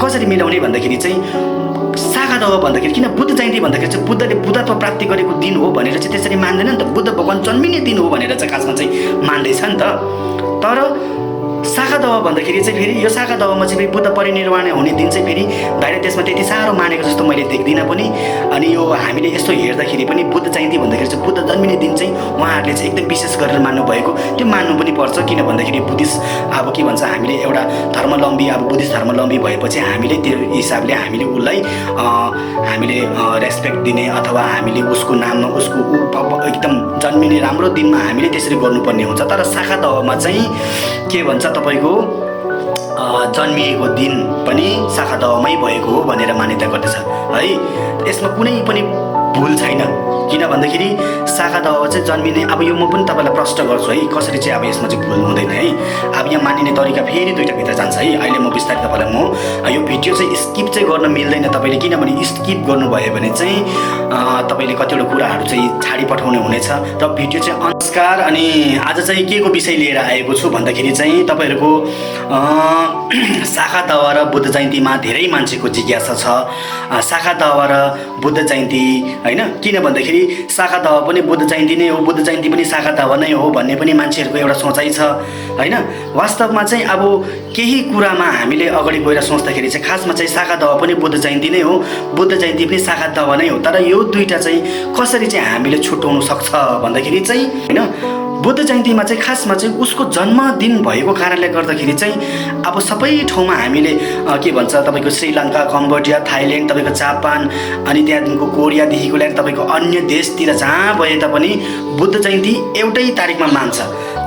कसरी मिलाउने भन्दाखेरि चाहिँ शाखा दावा भन्दाखेरि किन बुद्ध जयन्ती भन्दाखेरि चाहिँ बुद्धले बुद्धत्व प्राप्ति गरेको दिन हो भनेर चाहिँ त्यसरी मान्दैन नि त। बुद्ध भगवान जन्मिने दिन हो भनेर चाहिँ खासमा चाहिँ मान्दैछ नि त। तर शाखा दावा भन्दाखेरि चाहिँ फेरि यो शाखा दावामा चाहिँ फेरि बुद्ध परिनिर्वाण हुने दिन चाहिँ फेरि बाहिर देशमा त्यति साह्रो मानेको जस्तो मैले देख्दिनँ पनि। अनि यो हामीले यस्तो हेर्दाखेरि पनि बुद्ध जयन्ती भन्दाखेरि चाहिँ बुद्ध जन्मिने दिन चाहिँ उहाँहरूले चाहिँ एकदम विशेष गरेर मान्नु भएको त्यो मान्नु पनि पर्छ। किन भन्दाखेरि बुद्धिस्ट अब के भन्छ हामीले एउटा धर्मावलम्बी अब बुद्धिस्ट धर्मावलम्बी भएपछि हामीले त्यो हिसाबले हामीले उसलाई हामीले रेस्पेक्ट दिने अथवा हामीले उसको नाममा उसको एकदम जन्मिने राम्रो दिनमा हामीले त्यसरी गर्नुपर्ने हुन्छ। तर शाखा दावामा चाहिँ के भन्छ तपाईँको जन्मिएको दिन पनि शाखा दावामै भएको हो भनेर मान्यता गर्दछ है। यसमा कुनै पनि भुल छैन। किन भन्दाखेरि शाखा दावा चाहिँ जन्मिने अब यो म पनि तपाईँलाई प्रश्न गर्छु है कसरी चाहिँ अब यसमा चाहिँ भुल हुँदैन है। अब यहाँ मानिने तरिका फेरि दुईवटा भित्र जान्छ है। अहिले म बिस्तारै तपाईँलाई म यो भिडियो चाहिँ स्किप चाहिँ गर्न मिल्दैन तपाईँले। किनभने स्किप गर्नुभयो भने चाहिँ तपाईँले कतिवटा कुराहरू चाहिँ छाडी पठाउने हुनेछ र भिडियो चाहिँ नमस्कार। अनि आज चाहिँ के को विषय लिएर आएको छु भन्दाखेरि चाहिँ तपाईँहरूको शाखा दावा र बुद्ध जयन्तीमा धेरै मान्छेको जिज्ञासा छ। शाखा दावा र बुद्ध जयन्ती होइन, किन भन्दाखेरि शाखा दावा पनि बुद्ध जयन्ती नै हो, बुद्ध जयन्ती पनि शाखा दावा नै हो भन्ने पनि मान्छेहरूको एउटा सोचाइ छ होइन। वास्तवमा चाहिँ अब केही कुरामा हामीले अगाडि गएर सोच्दाखेरि चाहिँ खासमा चाहिँ शाखा दावा पनि बुद्ध जयन्ती नै हो, बुद्ध जयन्ती पनि शाखा दावा नै हो। तर यो दुईटा चाहिँ कसरी चाहिँ हामीले छुट्याउनु सक्छ भन्दाखेरि चाहिँ होइन, बुद्ध जयन्तीमा चाहिँ खासमा चाहिँ उसको जन्मदिन भएको कारणले गर्दाखेरि चाहिँ अब सबै ठाउँमा हामीले के भन्छ तपाईँको श्रीलङ्का, कम्बोडिया, थाइल्यान्ड, तपाईँको जापान अनि त्यहाँदेखिको कोरियादेखिको लिएर तपाईँको अन्य देशतिर जहाँ भए तापनि बुद्ध जयन्ती एउटै तारिकमा मान्छ।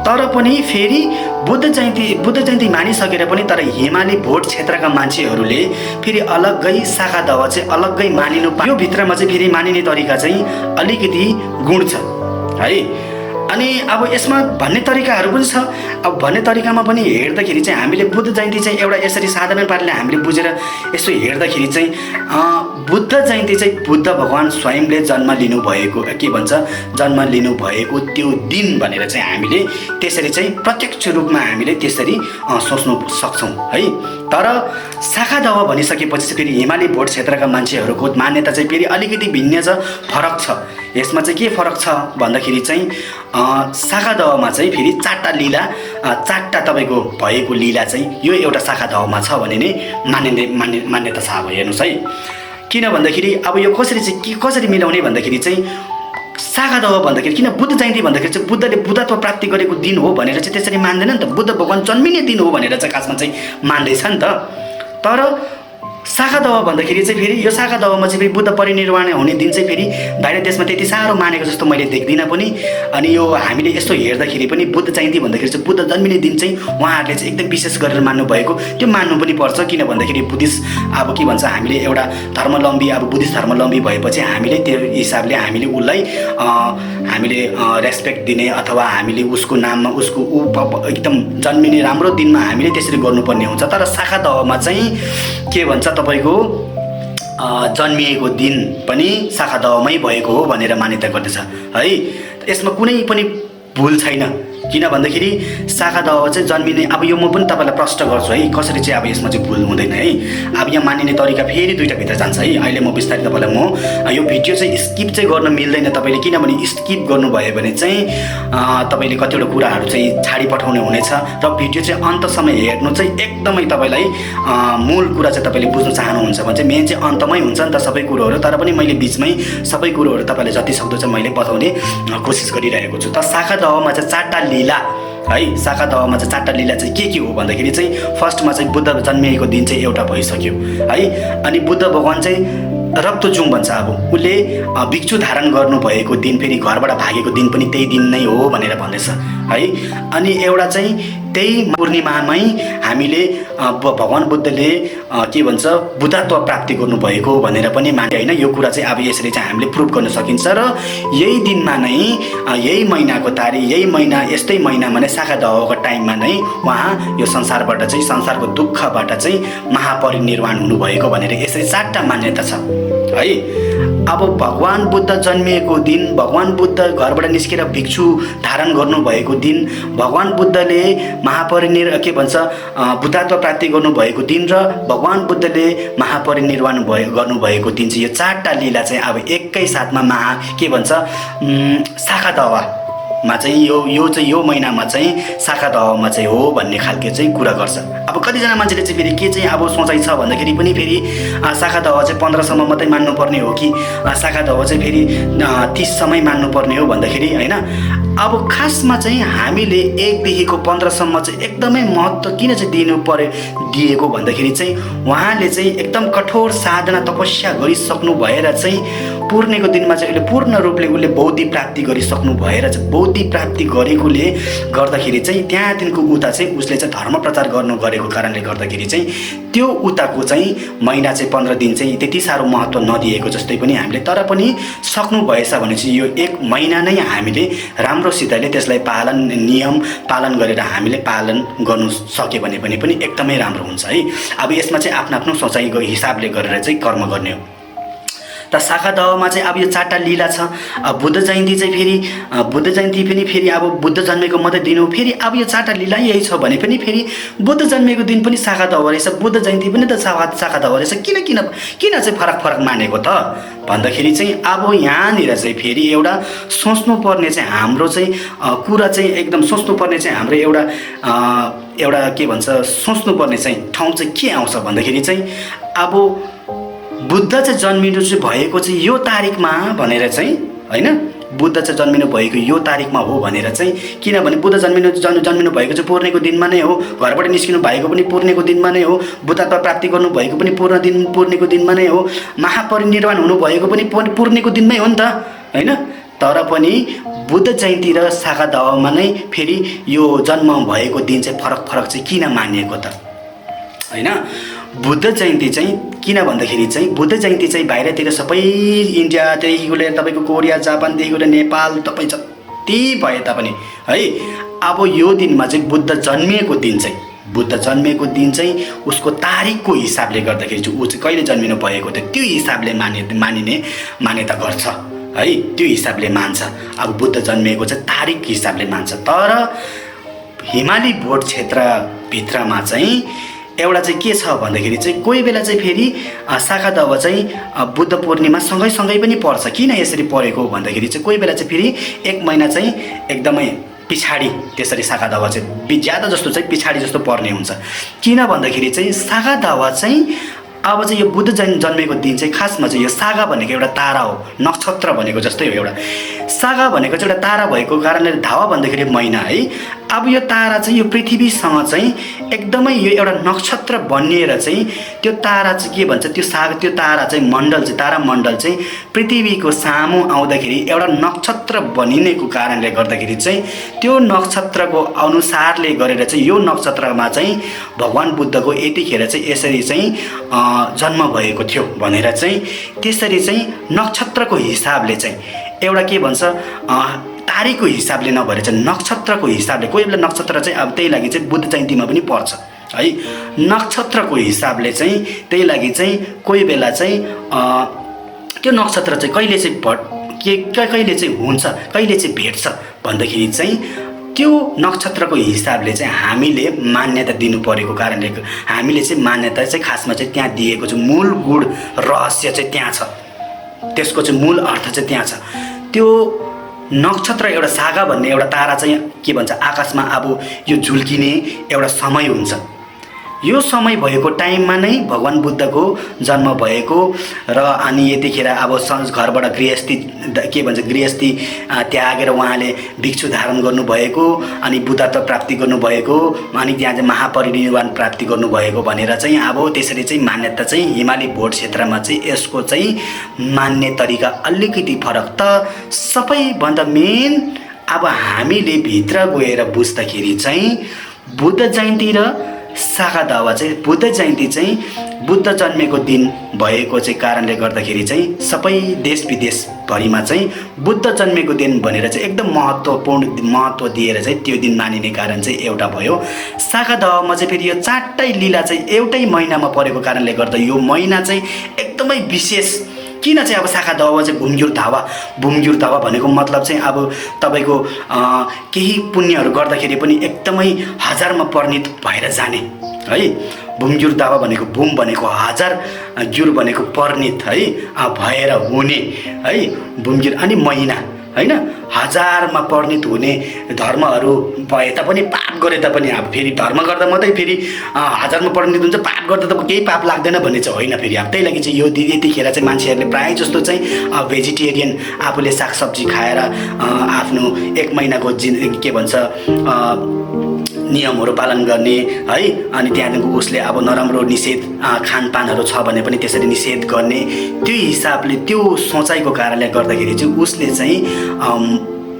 तर पनि फेरि बुद्ध जयन्ती मानिसकेर पनि तर हिमाली भोट क्षेत्रका मान्छेहरूले फेरि अलग्गै शाखा दावा चाहिँ अलग्गै मानिनु यो भित्रमा चाहिँ फेरि मानिने तरिका चाहिँ अलिकति गुण छ है। अनि अब यसमा भन्ने तरिकाहरू पनि छ। अब भन्ने तरिकामा पनि हेर्दाखेरि चाहिँ हामीले बुद्ध जयन्ती चाहिँ एउटा यसरी साधारण पाराले हामीले बुझेर यसो हेर्दाखेरि चाहिँ बुद्ध जयन्ती चाहिँ बुद्ध भगवान स्वयंले जन्म लिनुभएको के भन्छ जन्म लिनुभएको त्यो दिन भनेर चाहिँ हामीले त्यसरी चाहिँ प्रत्यक्ष रूपमा हामीले त्यसरी सोच्नु सक्छौँ है। तर शाखा दावा भनिसकेपछि चाहिँ फेरि हिमाली भोट क्षेत्रका मान्छेहरूको मान्यता चाहिँ फेरि अलिकति भिन्न छ, फरक छ। यसमा चाहिँ के फरक छ भन्दाखेरि चाहिँ शाखा दावामा चाहिँ फेरि चारवटा लीला चारवटा तपाईँको भएको लीला चाहिँ यो एउटा शाखा दावामा छ भने नै मान्यता छ। अब हेर्नुहोस् है, किन भन्दाखेरि अब यो कसरी मिलाउने भन्दाखेरि चाहिँ शाखा दावा भन्दाखेरि किन बुद्ध जयन्ती भन्दाखेरि चाहिँ बुद्धले बुद्धत्व प्राप्ति गरेको दिन हो भनेर चाहिँ त्यसरी मान्दैन नि त। बुद्ध भगवान जन्मिने दिन हो भनेर चाहिँ खासमा चाहिँ मान्दैछ नि त। तर शाखा दावा भन्दाखेरि चाहिँ फेरि यो शाखा दावामा चाहिँ फेरि बुद्ध परिनिर्वाण हुने दिन चाहिँ फेरि बाहिर देशमा त्यति साह्रो मानेको जस्तो मैले देख्दिनँ पनि। अनि यो हामीले यस्तो हेर्दाखेरि पनि बुद्ध जयन्ती भन्दाखेरि चाहिँ बुद्ध जन्मिने दिन चाहिँ उहाँहरूले चाहिँ एकदम विशेष गरेर मान्नु भएको त्यो मान्नु पनि पर्छ। किन भन्दाखेरि बुद्धिस्ट अब के भन्छ हामीले एउटा धर्मावलम्बी अब बुद्धिस्ट धर्मावलम्बी भएपछि हामीले त्यो हिसाबले हामीले उसलाई हामीले रेस्पेक्ट दिने अथवा हामीले उसको नाममा उसको एकदम जन्मिने राम्रो दिनमा हामीले त्यसरी गर्नुपर्ने हुन्छ। तर शाखा दावामा चाहिँ के भन्छ तपाईँको जन्मिएको दिन पनि शाखा दावामै भएको हो भनेर मान्यता गर्दछ है। यसमा कुनै पनि भुल छैन। किन भन्दाखेरि शाखा दावा चाहिँ जन्मिने अब यो म पनि तपाईँलाई प्रश्न गर्छु है कसरी चाहिँ अब यसमा चाहिँ भुल हुँदैन है। अब यहाँ मानिने तरिका फेरि दुईवटा भित्र जान्छ है। अहिले म बिस्तारै तपाईँलाई म यो भिडियो चाहिँ स्किप चाहिँ गर्न मिल्दैन तपाईँले। किनभने स्किप गर्नुभयो भने चाहिँ तपाईँले कतिवटा कुराहरू चाहिँ छाडी पठाउने हुनेछ र भिडियो चाहिँ अन्तसम्म हेर्नु चाहिँ एकदमै तपाईँलाई मूल कुरा चाहिँ तपाईँले बुझ्न चाहनुहुन्छ भने चाहिँ मेन चाहिँ अन्तमै हुन्छ नि त सबै कुरोहरू। तर पनि मैले बिचमै सबै कुरोहरू तपाईँलाई जति सक्दो चाहिँ मैले बताउने कोसिस गरिरहेको छु। त शाखा दावामा चाहिँ चारवटा लीला है। शाखा दावामा चाहिँ चारवटा लीला चाहिँ के हो भन्दाखेरि चाहिँ फर्स्टमा चाहिँ बुद्ध जन्मिएको दिन चाहिँ एउटा भइसक्यो है। अनि बुद्ध भगवान चाहिँ रक्तजुङ भन्छ अब उसले भिक्षु धारण गर्नुभएको दिन फेरि घरबाट भागेको दिन पनि त्यही दिन नै हो भनेर भन्दैछ है। अनि एउटा चाहिँ त्यही पूर्णिमामै हामीले भगवान बुद्धले के भन्छ बुद्धत्व प्राप्ति गर्नुभएको भनेर पनि माने होइन। यो कुरा चाहिँ अब यसरी चाहिँ हामीले प्रुभ गर्न सकिन्छ। र यही दिनमा नै यही महिनाको तारिक यही महिना यस्तै महिनामा नै शाखा दावाको टाइममा नै उहाँ यो संसारबाट चाहिँ संसारको दुःखबाट चाहिँ महापरिनिर्वाण हुनुभएको भनेर यसरी चारवटा मान्यता छ है। अब भगवान बुद्ध जन्मिएको दिन, भगवान बुद्ध घरबाट निस्केर भिक्षु धारण गर्नुभएको दिन, भगवान बुद्धले के भन्छ बुद्धत्व प्राप्ति गर्नुभएको दिन र भगवान बुद्धले महापरिनिर्वाण गर्नुभएको दिन चाहिँ यो चारवटा लीला चाहिँ अब एकै साथमा के भन्छ शाखा दावामा चाहिँ यो महिनामा चाहिँ शाखा दावामा चाहिँ हो भन्ने खालको चाहिँ कुरा गर्छ। अब कतिजना मान्छेले चाहिँ फेरि के चाहिँ अब सोचाइ छ भन्दाखेरि पनि फेरि शाखा दावा चाहिँ 15सम्म मात्रै मान्नुपर्ने हो कि शाखा दावा चाहिँ फेरि 30सम्मै मान्नुपर्ने हो भन्दाखेरि होइन। अब खासमा चाहिँ हामीले 1 देखिको 15सम्म चाहिँ एकदमै महत्त्व किन चाहिँ दिएको भन्दाखेरि चाहिँ उहाँले चाहिँ एकदम कठोर साधना तपस्या गरिसक्नु भएर चाहिँ पूर्णेको दिनमा चाहिँ उसले पूर्ण रूपले उसले बौद्धि प्राप्ति गरिसक्नु भएर चाहिँ बौद्धि प्राप्ति गरेकोले गर्दाखेरि चाहिँ त्यहाँदेखिको उता चाहिँ उसले चाहिँ धर्म प्रचार गरेको कारणले गर्दाखेरि चाहिँ त्यो उताको चाहिँ महिना चाहिँ 15 दिन चाहिँ त्यति साह्रो महत्त्व नदिएको जस्तै पनि हामीले, तर पनि सक्नु भएछ भने चाहिँ यो 1 महिना नै हामीले राम्रोसितले त्यसलाई नियम पालन गरेर हामीले पालन गर्नु सक्यो भने पनि एकदमै राम्रो हुन्छ है। अब यसमा चाहिँ आफ्नो सोचाइको हिसाबले गरेर चाहिँ कर्म गर्ने हो। त शाखा दावामा चाहिँ अब यो 4वटा लीला छ। बुद्ध जयन्ती चाहिँ बुद्ध जयन्ती पनि फेरि अब बुद्ध जन्मेको मात्रै दिन हो, फेरि अब यो 4वटा लीला यही छ भने पनि फेरि बुद्ध जन्मेको दिन पनि शाखा दावा रहेछ, बुद्ध जयन्ती पनि त शाखा दावा रहेछ। किन चाहिँ फरक मानेको त भन्दाखेरि चाहिँ अब यहाँनिर चाहिँ फेरि एउटा सोच्नुपर्ने चाहिँ हाम्रो चाहिँ कुरा चाहिँ एकदम सोच्नुपर्ने चाहिँ हाम्रो एउटा के भन्छ सोच्नुपर्ने चाहिँ ठाउँ चाहिँ के आउँछ भन्दाखेरि चाहिँ अब बुद्ध चाहिँ जन्मिनु चाहिँ भएको चाहिँ यो तारिकमा भनेर चाहिँ होइन, बुद्ध चाहिँ जन्मिनु भएको यो तारिकमा हो भनेर चाहिँ, किनभने बुद्ध जन्मिनु भएको चाहिँ पूर्णेको दिनमा नै हो, घरबाट निस्किनु भएको पनि पूर्णेको दिनमा नै हो, बुद्धत्व प्राप्ति गर्नु भएको पनि पूर्णेको दिनमा नै हो, महापरिनिर्वाण हुनुभएको पनि पूर्णेको दिनमै हो नि त होइन। तर पनि बुद्ध जयन्ती र शाखा दावामा नै फेरि यो जन्म भएको दिन चाहिँ फरक चाहिँ किन मानिएको त होइन। बुद्ध जयन्ती चाहिँ किन भन्दाखेरि चाहिँ बुद्ध जयन्ती चाहिँ बाहिरतिर सबै इन्डियादेखिको लिएर तपाईँको कोरिया जापानदेखिको लिएर नेपाल तपाईँ जति भए तापनि है अब यो दिनमा चाहिँ बुद्ध जन्मिएको दिन चाहिँ उसको तारिकको हिसाबले गर्दाखेरि चाहिँ ऊ चाहिँ कहिले जन्मिनु भएको थियो त्यो हिसाबले मानिने मान्यता गर्छ है, त्यो हिसाबले मान्छ। अब बुद्ध जन्मिएको चाहिँ तारिक हिसाबले मान्छ। तर हिमाली बोर्ड क्षेत्रभित्रमा चाहिँ एउटा चाहिँ के छ भन्दाखेरि चाहिँ कोही बेला चाहिँ फेरि शाखा दावा चाहिँ बुद्ध पूर्णिमा सँगै पनि पर्छ। किन यसरी परेको भन्दाखेरि चाहिँ कोही बेला चाहिँ फेरि 1 महिना चाहिँ एकदमै पछाडि त्यसरी शाखा दावा चाहिँ ज्यादा जस्तो चाहिँ पछाडि जस्तो पर्ने हुन्छ। किन भन्दाखेरि चाहिँ शाखा दावा चाहिँ अब चाहिँ यो बुद्ध जन्मेको दिन चाहिँ खासमा चाहिँ यो सागा भनेको एउटा तारा हो, नक्षत्र भनेको जस्तै हो। एउटा सागा भनेको चाहिँ एउटा तारा भएको कारणले धावा भन्दाखेरि महिना है। अब यो तारा चाहिँ यो पृथ्वीसँग चाहिँ एकदमै यो एउटा नक्षत्र बनिएर चाहिँ त्यो तारा चाहिँ के भन्छ त्यो तारा चाहिँ तारामण्डल चाहिँ पृथ्वीको सामु आउँदाखेरि एउटा नक्षत्र बनिनेको कारणले गर्दाखेरि चाहिँ त्यो नक्षत्रको अनुसारले गरेर चाहिँ यो नक्षत्रमा चाहिँ भगवान बुद्धको यतिखेर चाहिँ यसरी चाहिँ जन्म भएको थियो भनेर चाहिँ त्यसरी चाहिँ नक्षत्रको हिसाबले चाहिँ एउटा के भन्छ तारिकको हिसाबले नभएर चाहिँ नक्षत्रको हिसाबले कोही बेला नक्षत्र चाहिँ अब त्यही लागि चाहिँ बुद्ध जयन्तीमा पनि पर्छ है। नक्षत्रको हिसाबले चाहिँ त्यही लागि चाहिँ कोही बेला चाहिँ त्यो नक्षत्र चाहिँ कहिले चाहिँ हुन्छ कहिले चाहिँ भेट्छ भन्दाखेरि चाहिँ त्यो नक्षत्रको हिसाबले चाहिँ हामीले मान्यता दिनु परेको कारणले हामीले चाहिँ मान्यता चाहिँ खासमा चाहिँ त्यहाँ दिएको चाहिँ मूल गुण रहस्य चाहिँ त्यहाँ छ, त्यसको चाहिँ मूल अर्थ चाहिँ त्यहाँ छ। त्यो नक्षत्र एउटा सागा भन्ने एउटा तारा चाहिँ के भन्छ आकाशमा अब यो झुल्किने एउटा समय हुन्छ। यो समय भएको टाइममा नै भगवान बुद्धको जन्म भएको र अनि यतिखेर अब घरबाट गृहस्थी त्यागेर उहाँले भिक्षु धारण गर्नुभएको अनि बुद्धत्व प्राप्ति गर्नुभएको अनि त्यहाँ चाहिँ महापरिनिर्वाण प्राप्ति गर्नुभएको भनेर चाहिँ अब त्यसरी चाहिँ मान्यता चाहिँ हिमाली बोर्ड क्षेत्रमा चाहिँ यसको चाहिँ मान्ने तरिका अलिकति फरक। त सबैभन्दा मेन अब हामीले भित्र गएर बुझ्दाखेरि चाहिँ बुद्ध जयन्ती र शाखा दावा चाहिँ बुद्ध जयन्ती चाहिँ बुद्ध जन्मेको दिन भएको चाहिँ कारणले गर्दाखेरि चाहिँ सबै देश विदेशभरिमा चाहिँ बुद्ध जन्मेको दिन भनेर चाहिँ एकदम महत्त्व दिएर चाहिँ त्यो दिन मानिने कारण चाहिँ एउटा भयो। शाखा दावामा चाहिँ फेरि यो 4टै लीला चाहिँ एउटै महिनामा परेको कारणले गर्दा यो महिना चाहिँ एकदमै विशेष किन चाहिँ अब शाखा दावा चाहिँ भुमग्युर दावा भनेको मतलब चाहिँ अब तपाईँको केही पुण्यहरू गर्दाखेरि पनि एकदमै हजारमा परिणत भएर जाने है। भुमग्युर दावा भनेको भुम भनेको हजार, ग्युर भनेको परिणत है, भएर हुने है। भुमग्युर अनि महिना होइन, हजारमा परिणत हुने धर्महरू भए तापनि पाप गरे तापनि अब फेरि धर्म गर्दा मात्रै फेरि हजारमा परिणत हुन्छ, पाप गर्दा त केही पाप लाग्दैन भन्ने चाहिँ होइन फेरि। अब त्यही लागि चाहिँ यो यतिखेर चाहिँ मान्छेहरूले प्रायः जस्तो चाहिँ भेजिटेरियन आफूले सागसब्जी खाएर आफ्नो 1 महिनाको के भन्छ नियमहरू पालन गर्ने है। अनि त्यहाँदेखिको उसले अब नराम्रो निषेध खानपानहरू छ भने पनि त्यसरी निषेध गर्ने, त्यो हिसाबले त्यो सोचाइको कारणले गर्दाखेरि चाहिँ उसले चाहिँ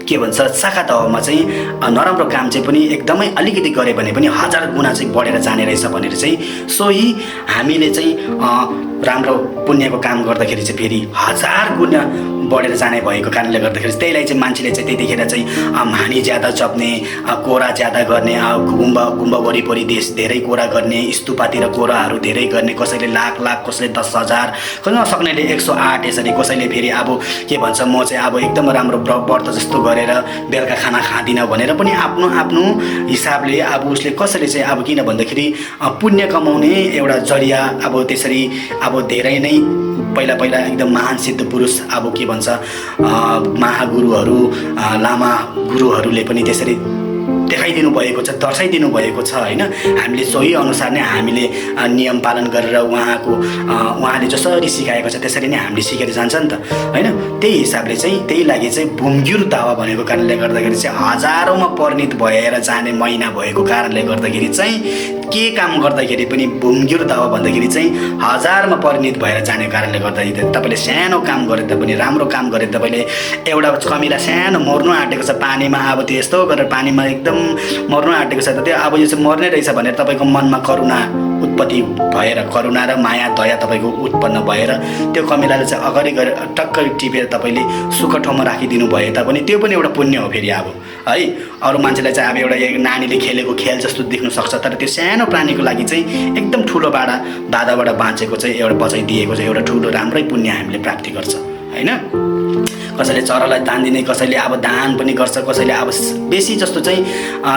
के भन्छ शाखा दावामा चाहिँ नराम्रो काम चाहिँ पनि एकदमै अलिकति गरे भने पनि 1000 गुणा चाहिँ बढेर जाने रहेछ भनेर चाहिँ सोही हामीले चाहिँ राम्रो पुण्यको काम गर्दाखेरि चाहिँ फेरि 1000 गुणा बढेर जाने भएको कारणले गर्दाखेरि त्यहीलाई चाहिँ मान्छेले चाहिँ त्यतिखेर चाहिँ हानी ज्यादा जप्ने, कोरा ज्यादा गर्ने, गुम्बा वरिपरि धेरै कोरा गर्ने, स्तूपतिर कोराहरू धेरै गर्ने, कसैले लाख कसैले 10,000, नसक्नेले 108, यसरी कसैले फेरि अब के भन्छ म चाहिँ अब एकदम राम्रो व्रत जस्तो गरेर बेलुका खाना खाँदिनँ भनेर पनि आफ्नो आफ्नो हिसाबले अब उसले कसैले चाहिँ अब किन भन्दाखेरि पुण्य कमाउने एउटा जरिया अब त्यसरी अब धेरै नै पहिला एकदम महान सिद्ध पुरुष अब के भन्छ महागुरुहरू लामा गुरुहरूले पनि त्यसरी देखाइदिनु भएको छ, दर्शाइदिनु भएको छ होइन। हामीले सोही अनुसार नै हामीले नियम पालन गरेर उहाँले जसरी सिकाएको छ त्यसरी नै हामीले सिकेर जान्छ नि त होइन। त्यही हिसाबले चाहिँ त्यही लागि चाहिँ भुमग्युर दावा भनेको कारणले गर्दाखेरि चाहिँ हजारौँमा परिणत भएर जाने महिना भएको कारणले गर्दाखेरि चाहिँ के काम गर्दाखेरि पनि भुमग्युर दावा भन्दाखेरि चाहिँ 1000मा परिणत भएर जाने कारणले गर्दाखेरि तपाईँले सानो काम गरे तापनि, राम्रो काम गरे तपाईँले एउटा कमिला सानो मर्नु आँटेको छ पानीमा, अब त्यो यस्तो गरेर पानीमा एकदम मर्नु आँटेको छ त त्यो अब यो चाहिँ मर्ने रहेछ भनेर तपाईँको मनमा करुणा उत्पत्ति भएर, करुणा र माया दया तपाईँको उत्पन्न भएर त्यो कमिलालाई चाहिँ अगाडि गएर टक्कै टिपेर तपाईँले सुख ठाउँमा राखिदिनु भए तापनि त्यो पनि एउटा पुण्य हो फेरि अब है। अरू मान्छेलाई चाहिँ अब एउटा नानीले खेलेको खेल जस्तो देख्न सक्छ, तर त्यो सानो प्राणीको लागि चाहिँ एकदम ठुलो बाधाबाट बाँचेको चाहिँ एउटा बचाइदिएको चाहिँ एउटा ठुलो राम्रै पुण्य हामीले प्राप्ति गर्छ होइन। कसैले चरालाई दान दिने, कसैले अब दान पनि गर्छ, कसैले अब बेसी जस्तो चाहिँ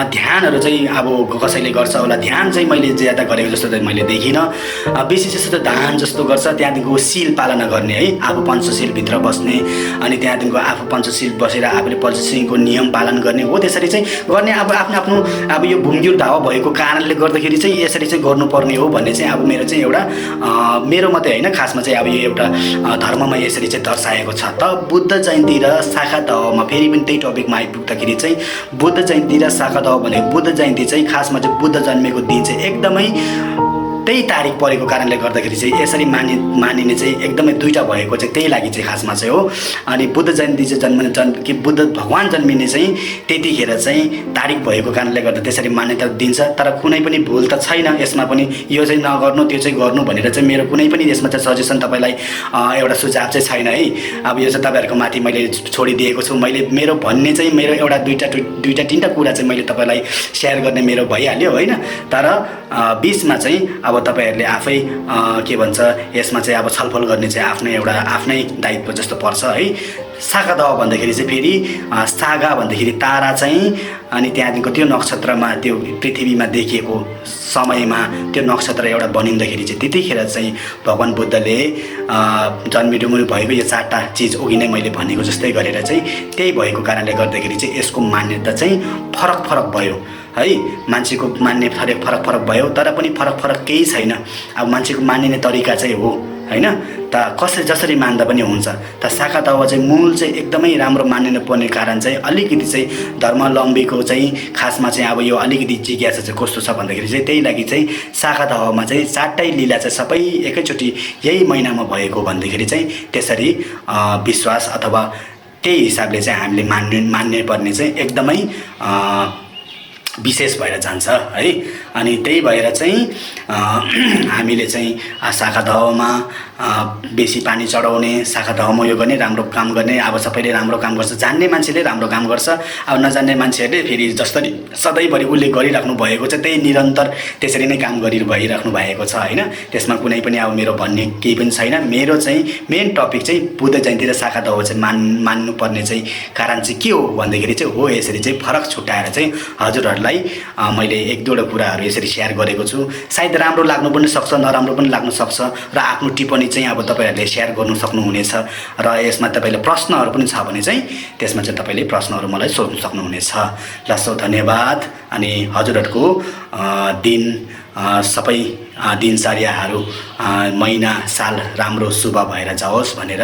ध्यानहरू चाहिँ अब कसैले गर्छ होला। ध्यान चाहिँ मैले ज्यादा गरेको जस्तो चाहिँ मैले देखिनँ, बेसी जस्तो त दान जस्तो गर्छ। त्यहाँदेखिको शील पालना गर्ने है, आफू पञ्चशीलभित्र बस्ने, अनि त्यहाँदेखिको आफू पञ्चशील बसेर आफूले पञ्चशीलको नियम पालन गर्ने हो, त्यसरी चाहिँ गर्ने। अब आफ्नो अब यो भुमग्युर दावा भएको कारणले गर्दाखेरि चाहिँ यसरी चाहिँ गर्नुपर्ने हो भन्ने चाहिँ अब मेरो चाहिँ एउटा मेरो मात्रै होइन, खासमा चाहिँ अब यो एउटा धर्ममा यसरी चाहिँ दर्शाएको छ। त बुद्ध जयन्ती र शाखा दावामा फेरि पनि त्यही टपिकमा आइपुग्दाखेरि चाहिँ बुद्ध जयन्ती र शाखा दावा भनेको बुद्ध जयन्ती चाहिँ खासमा चाहिँ बुद्ध जन्मेको दिन चाहिँ एकदमै त्यही तारिक परेको कारणले गर्दाखेरि चाहिँ यसरी मानिने चाहिँ एकदमै दुईवटा भएको चाहिँ त्यही लागि चाहिँ खासमा चाहिँ हो। अनि बुद्ध जयन्ती चाहिँ कि बुद्ध भगवान् जन्मिने चाहिँ त्यतिखेर चाहिँ तारिक भएको कारणले गर्दा त्यसरी मान्यता दिन्छ। तर कुनै पनि भुल त छैन यसमा पनि, यो चाहिँ नगर्नु त्यो चाहिँ गर्नु भनेर चाहिँ मेरो कुनै पनि यसमा चाहिँ सजेसन तपाईँलाई एउटा सुझाव चाहिँ छैन है। अब यो चाहिँ तपाईँहरूको माथि मैले छोडिदिएको छु। मैले मेरो भन्ने चाहिँ मेरो एउटा दुईवटा तिनवटा कुरा चाहिँ मैले तपाईँलाई सेयर गर्ने मेरो भइहाल्यो होइन। तर बिचमा चाहिँ अब तपाईँहरूले आफै के भन्छ यसमा चाहिँ अब छलफल गर्ने चाहिँ आफ्नै दायित्व जस्तो पर्छ है। शाखा दावा भन्दाखेरि चाहिँ फेरि सागा भन्दाखेरि तारा चाहिँ, अनि त्यहाँदेखिको त्यो नक्षत्रमा त्यो पृथ्वीमा देखिएको समयमा त्यो नक्षत्र एउटा बनिँदाखेरि चाहिँ त्यतिखेर चाहिँ भगवान् बुद्धले जन्मिडुम्बु भएको यो 4टा चिज अघि नै मैले भनेको जस्तै गरेर चाहिँ त्यही भएको कारणले गर्दाखेरि चाहिँ यसको मान्यता चाहिँ फरक भयो है। मान्छेको मान्ने फरक भयो, तर पनि फरक केही छैन। अब मान्छेको मानिने तरिका चाहिँ हो होइन, त कसरी जसरी मान्दा पनि हुन्छ। त शाखा दावा चाहिँ मूल चाहिँ एकदमै राम्रो मानिनु पर्ने कारण चाहिँ अलिकति चाहिँ धर्मावलम्बीको चाहिँ खासमा चाहिँ अब यो अलिकति जिज्ञासा चाहिँ कस्तो छ भन्दाखेरि चाहिँ त्यही लागि चाहिँ शाखा दावामा चाहिँ 4टै लीला चाहिँ सबै एकैचोटि यही महिनामा भएको भन्दाखेरि चाहिँ त्यसरी विश्वास अथवा त्यही हिसाबले चाहिँ हामीले मान्ने पर्ने चाहिँ एकदमै विशेष भएर जान्छ है। अनि त्यही भएर चाहिँ हामीले चाहिँ शाखा दहमा बेसी पानी चढाउने, शाखा दहमा यो गर्ने, राम्रो काम गर्ने। अब सबैले राम्रो काम गर्छ, जान्ने मान्छेले राम्रो काम गर्छ, अब नजान्ने मान्छेहरूले फेरि जसरी सधैँभरि उसले गरिराख्नु भएको छ त्यही निरन्तर त्यसरी नै काम भइराख्नु भएको छ होइन। त्यसमा कुनै पनि अब मेरो भन्ने केही पनि छैन। मेरो चाहिँ मेन टपिक चाहिँ बुद्ध जयन्ती र शाखा दह चाहिँ मान्नुपर्ने चाहिँ कारण चाहिँ के हो भन्दाखेरि चाहिँ हो यसरी चाहिँ फरक छुट्याएर चाहिँ हजुरहरूलाई मैले एक दुईवटा कुराहरू यसरी सेयर गरेको छु। सायद राम्रो लाग्नु पनि सक्छ, नराम्रो पनि लाग्न सक्छ र आफ्नो टिप्पणी चाहिँ अब तपाईँहरूले सेयर गर्नु सक्नुहुनेछ र यसमा तपाईँले प्रश्नहरू पनि छ भने चाहिँ त्यसमा चाहिँ तपाईँले प्रश्नहरू मलाई सोध्नु सक्नुहुनेछ। ल सो धन्यवाद। अनि हजुरहरूको दिन सबै दिनचर्याहरू महिना साल राम्रो शुभ भएर जाओस् भनेर